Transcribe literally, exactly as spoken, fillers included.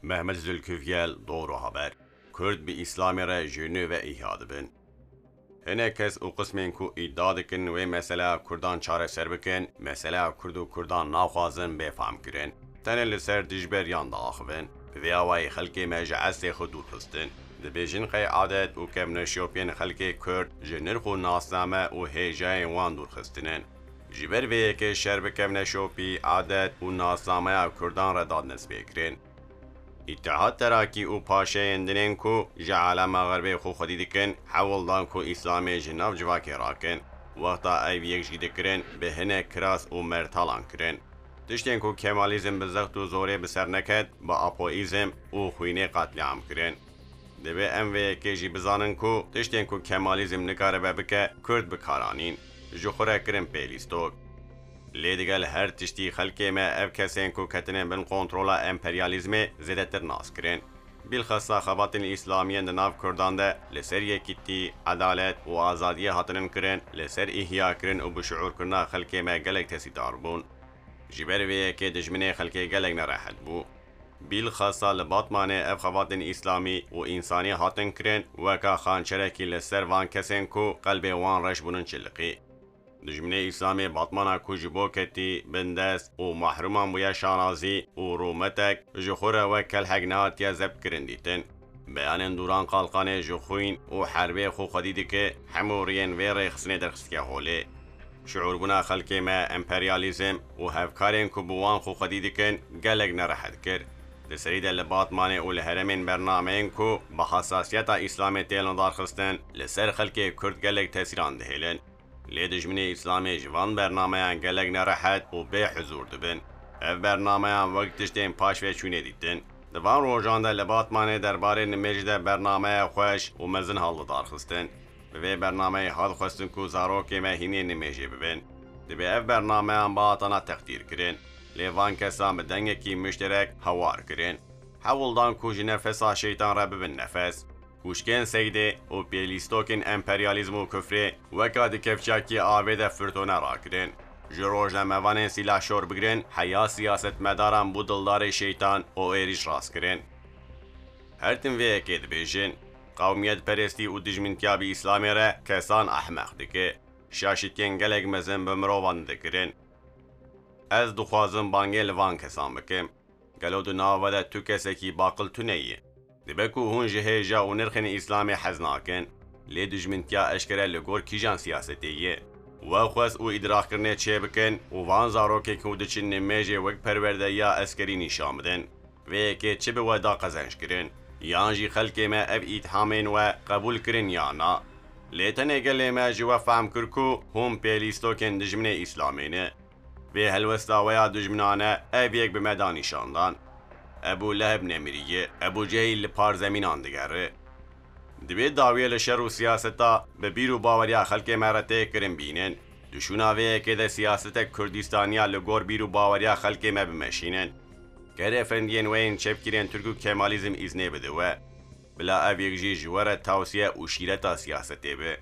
Mehmet Zülküfgel, Doğru Haber. Kurd bi Îslamê re ji nû ve îhya dibin. Hinek kes û qismên ku îdia dikin wê meseleya Kurdan çareser bikin, meseleya Kurd û Kurdan naxwazin bê fam kirin. Tenê li ser dijberiyan diaxivin. Bi vê awayî xelkê me ji eslê xwe dûr xistin. Dibêjin qey adet û kevneşopiyên xelkê Kurd ji nirx û nasname û hêjayên wan dûr xistinin. Ji ber vê yekê şer bi kevneşopî, adet û nasnameya Kurdan re dadin destpêkirin. Îtihad Terakî û paşeyên dinên ku ji alema xerbê xwe xwedî dikin, hewl dan ku Îslamê ji nav civakê rakin. Wexta ev yek jî dikirin, bi hinek kiras û mertalan kirin. Tiştên ku Kemalîzm bi zext û zorê bi ser neket, bi apoîzm û xwînê qatliam kirin. Divê em vê yekê jî bizanin ku tiştên ku Kemalîzm nikaribe bike, Kurd bi kar anîn. Ji xwe re kirin pêlîstok. Lê digel her tiştî xelkê me ev kesên ku ketine bin kontrola emperyalîzmê zêdetir nas kirin. Bilxasa xebatên îslamiyên di nav Kurdan de li ser yekîtî, edalet û azadiyê hatinin kirin, li ser îhya kirin û bi şiûrkirina xelkê me gelek tesîdar bûn. Ji ber vê yekê dijminê xelkê gelek nerehet bû. Bilxasa li Batmanê ev xebatên îslamî û însanî hatin kirin, weka xançerekî li ser van kesên ku qelbê wan reş bûnin çiliqî. Dijminê Îslamê Batmana ku ji bo ketî, bindest û mahrûman bûye şanazî û rûmetek ji xwe re wek kelhek nehatiye zebtkirin dîtin. Beyanên Dûran Qalqanê ji xwîn û herbê xwe xwedî dike, hemû riyên vê rêxistinê derxistiye holê. Şiûrbûna xelkê me emperyalîzm û hevkarên ku bi wan xwe xwedî dikin gelek nerehet kir. Di serî de li Batmanê û li herêmên bernameyên ku bi hesasiyeta Îslamê tên lidarxistin, li ser xelkê Kurd gelek tesîran dihêlin. Lê dijminê Îslamê ji van bernameyan gelek nerehet û bê huzûr dibin. Ev bernameyan wek tiştên paşveçûnê dîtin. Di van rojan de li Batmanê derbarê nimêjê de bernameya xweş û mezin hat lidarxistin. Bi vê bernameyê hat xwestin ku zarokê me hînê nimêjê bibin. Divê ev bernameyan bihatana teqdîrkirin. Lê van kesan bi dengekî mişterek hewar kirin. Hewl dan ku ji nefesa şeytan re bibin nefes. Kûşkên seydê û pêlîstokên emperyalîzm û kufrê weka di kevçakî avê de firtone rakirin. Ji rojnamevanên sîlahşor bigirin heya siyasetmedaran bû dildarê şeytan û êrîş rast kirin. Her tim vê yekê dibêjin, qewmiyetperestî û dijmintiya bi Îslamê re kesan ehmeq dike. Şaşîtiyên gelek mezin bi mirovan dikirin. Ez dixwazim bangê li van kesan bikim. Gelo di nava de tu kesekî baqil tune yî? Dibe ku hûn ji hêja û nirxên Îslamê hez nakin, lê dijmintiya eşkere li gor kîjan siyasetê ye? We xwest û îdraqkirinê çêbikin û van zarokê ku diçin nimêjê wek perwerdeya eskerî nîşan bidin. Vê yekê çi bi we da qezenc kirin? Yan jî xelkê me ev îthamên we qebûl kirin ya na? Lê tenê gelê me ji we fehm kir ku hûn pêlîstokên dijminê Îslamê ne. Vê helwesta we ya dijminane ev yek bi me da nîşan dan. Ebû Leheb nemiriye, Ebû Cehîl li par zemînan digere. Divê dawiyê li şer û siyaseta bi bîr û baweriya xelkê me re tê kirin bînin. Di şûna vê yekê de siyasetek Kurdîstaniya li gor bîr û baweriya xelkê me bimeşînin. Ger efendiyên we yên çepgirên Tirk û Kemalîzm îznê bide we, bila ev yek jî ji we re tawsiye û şîreta siyasetê be.